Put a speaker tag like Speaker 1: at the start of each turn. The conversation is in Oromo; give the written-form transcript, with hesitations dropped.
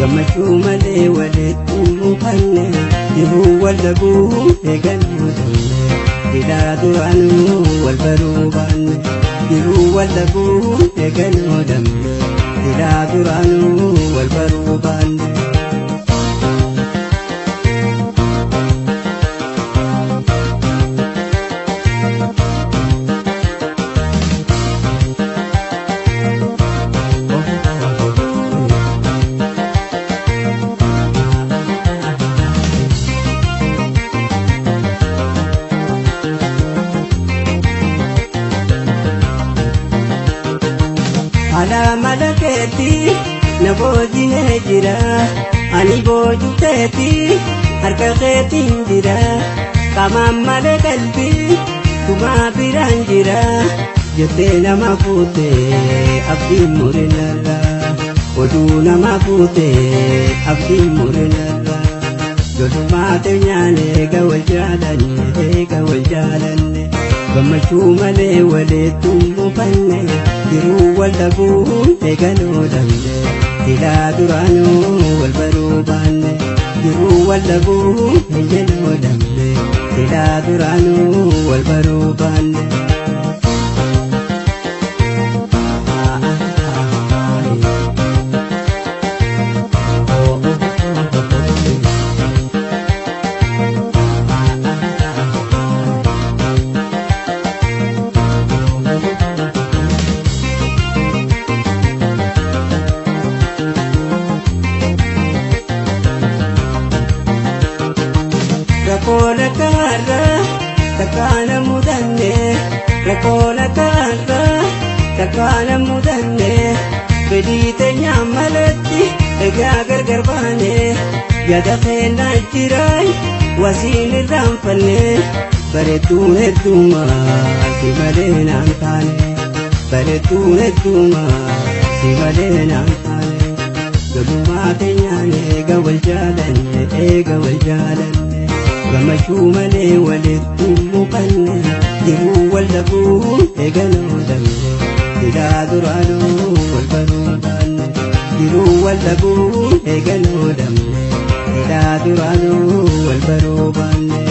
Speaker 1: Gammachuu malee walitti mufanne jiruu wal dhabuu eegaluu damne silaa duraanuu wal baruu baanne jiruu wal dhabuu eegaluu damne silaa duraanuu wal baruu baanne. Haala mala keetii na boojinee jira ani boojuu keetii harka keetiin jira qaamaan malee qalbii tumaa biraan jira jettee nama fuutee abdiin murinarra oduu nama fuutee abdiin murinarra jolummaa teenyaan eega wal jaalanne eega wal jaalanne gammachuu malee walitti mufanne jiruu wal dhabuu eegaluu dhabne silaa duraanuu wal baruu baanne jiruu wal dhabuu eegaluu dhabne silaa duraanuu wal baruu baanne. Rakkoon akka har'aa takkaana mudanne rakkoon akka har'aa takkaana mudanne fedhii teenyaan malatti egaa gargar baane yaada keenyaa jiraay wasiin irraanfanne bareedduun hedduumaa si malee naan taane bareedduun hedduumaa si malee naan taane galumaa teenyaan eega wal jaalanne eega wal jaalanne. Gammachuu malee walitti mufanne jiruu wal dhabuu eegaluu dhabne silaa duraanuu wal baruu baanne jiruu wal dhabuu eegaluu dhabne silaa duraanuu wal baruu baanne.